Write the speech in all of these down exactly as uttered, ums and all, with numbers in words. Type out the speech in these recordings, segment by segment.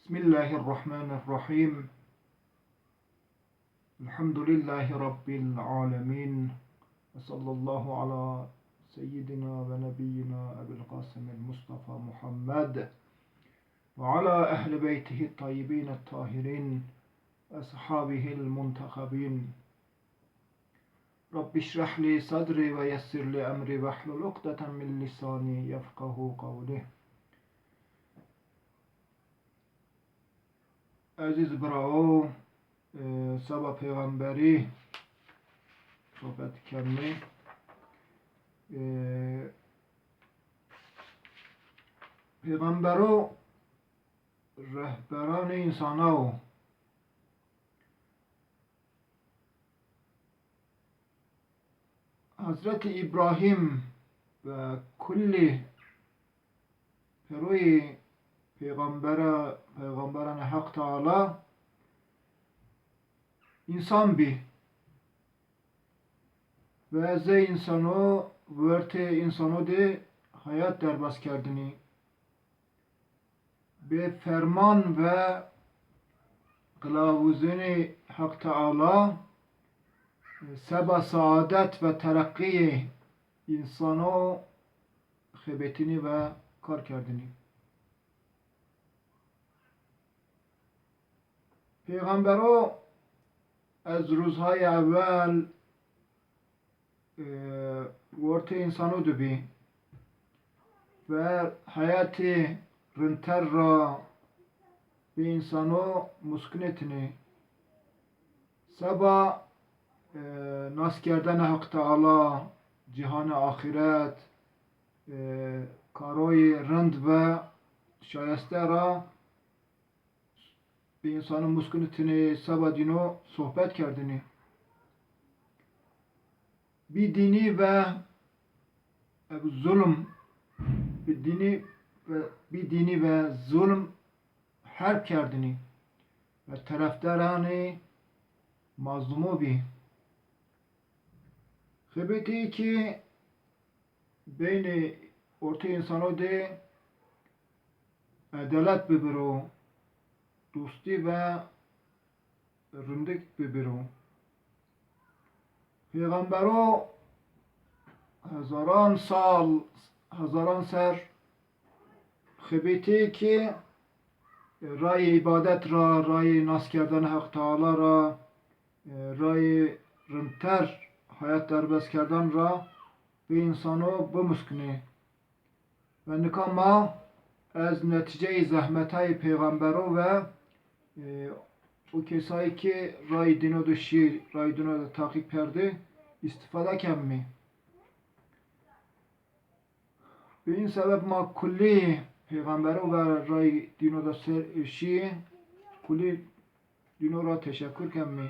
بسم الله الرحمن الرحيم. الحمد لله رب العالمين. وصلى الله على سيدنا ونبينا أبي القاسم المصطفى محمد وعلى أهل بيته الطيبين الطاهرين وأصحابه المنتخبين. رب اشرح لي صدري ويسر لي أمري واحلل عقدة من لساني يفقهوا قولي. Ezîz birawo, e, seba pêxemberî sohbet kemî. E, pêxembero rehberanê însana wo. Hezretî Îbrahîm ve kullî pêroyî pêxembera, pêxemberanê Heq Teala însan bî. Ve zey însano, wertê însano de hayat derbas kerdinî. Bi ferman ve qilavuzunê Heq Teala seba saadet ve tereqîyê însano xebetînî ve kar kerdinî. Pêxembero ez ruzhayê ewel, e, wertê însano de bî ve heyatê rinter ra bi însano muskinetînî. Seba, e, naskerdene Heq Teala, cîhanê axîret, e, karoyê rind ve şayeste ra bi însano muskinitînî, seba dîno sohbet kerdinî. Bî dînî ve, e, zulm, bî dînî ve, bî dînî ve zulm herb kerdinî ve terefdaranê mazlumo bî. Xebetî ki beynê ortê însano de edelet bibiro, dostî ve rindik bibiro. Pêxembero hezaran sal, hezaran ser xebetî ki rayê îbadet ra, rayê naskerdene Heq Teala ra, rayê rinter hayat derbas kerden ra bi însano bimuskinê. Ve nika ma ez netîceyê zehmetayê pêxembero ve, e, o kesayî ki rayê dîno de şî, rayê dîno de taqîb kerdî, îstîfade kemî. Bi în sebeb ma kulî pêxembero ve rayê dîno de ser, şî, kulî dîno ra teşekur kemî.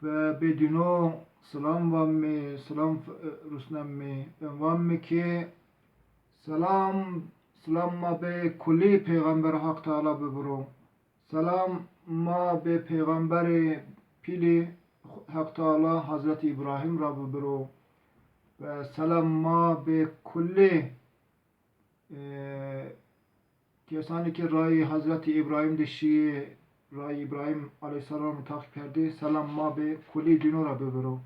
Ve bê dîno silam vamî, silam, e, rusnemmî. Em vamî ki selam, silam ma bê kulî pêxember Heq Teala bibiro. Selam ma bê pêxemberê pîlî Heq Teala Hezretî Îbrahîm ra bibiro. Ve selam ma bê kulî, e, kesanî ki rayê Hezretî Îbrahîm de şîyê, rayê Îbrahîm aleyhîsselam taqîb kerdî, selam ma bê kulî dîno ra bibiro.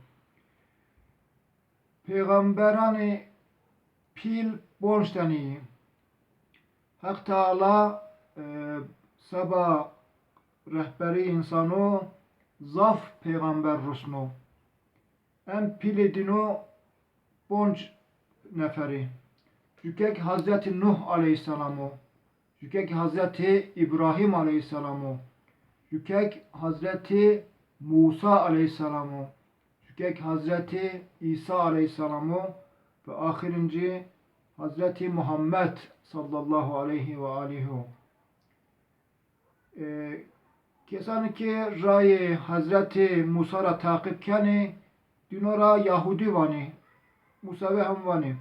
Pêxemberanê pîl bonc tenî yî. Heq Teala, e, seba rehberî însano zaf pêxember rusno. Em pîlê dîno bonc neferî. Jukek Hezretî Nuh aleyhîsselam o. Jukek Hezretî Îbrahîm aleyhîsselam o. Jukek Hezretî Mûsa aleyhîsselam o. Jukek Hezretî Îsa aleyhîsselam o. Ve axirincî Hezretî Muhammed sallallahu aleyhi ve alîhi o. E, kesanî ki rayê Hezretî Mûsa ra taqîb kenî, dîno ra Yahudî vanî, Mûsevi hem vanî.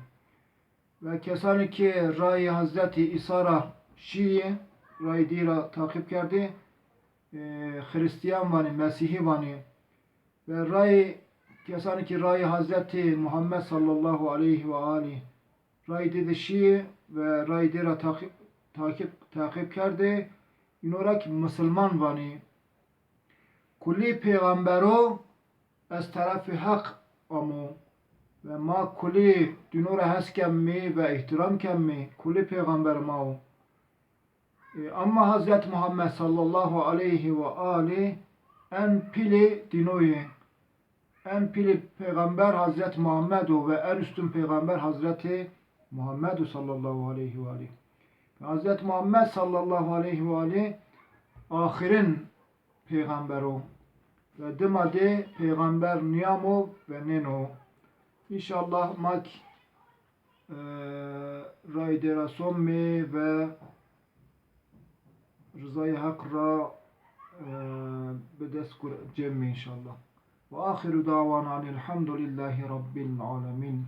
Ve kesanî ki rayê Hezretî Îsa ra şîyî, rayê dî ra taqîb kerdî, e, Xirîstîyan vanî, Mesîhî vanî. Ve rayê, kesanî ki rayê Hezretî Muhammed sallallahu aleyhi ve alî rayê dî de şîyî ve rayê dî ra taqîb, takip, takip kerdê, îno ra ki misilman vanê. Kulî pêxembero ez terefê Heq amo ve ma kulî dîno ra hes kemmê ve îhtîram kemmê, kulî pêxember ma o. E, ama Hazret Muhammed sallallahu aleyhi ve alî en pîlê dîno yê. En pîlê pêxember Hazret Muhammed o ve en ustun pêxember Hazretê Muhammed o sallallahu aleyhi ve alî. Hazret Muhammed sallallahu aleyhi ve alî axirin pêxember o. Ve dima de pêxember nîyamo ve nêno. Înşallah ma k-, e, rayê dê ra somê ve rizayê Heq ra, e, bi dest kur-, cemê înşallah. Ve axiru dawana enîlhamdulîllahî rabbil alemîn.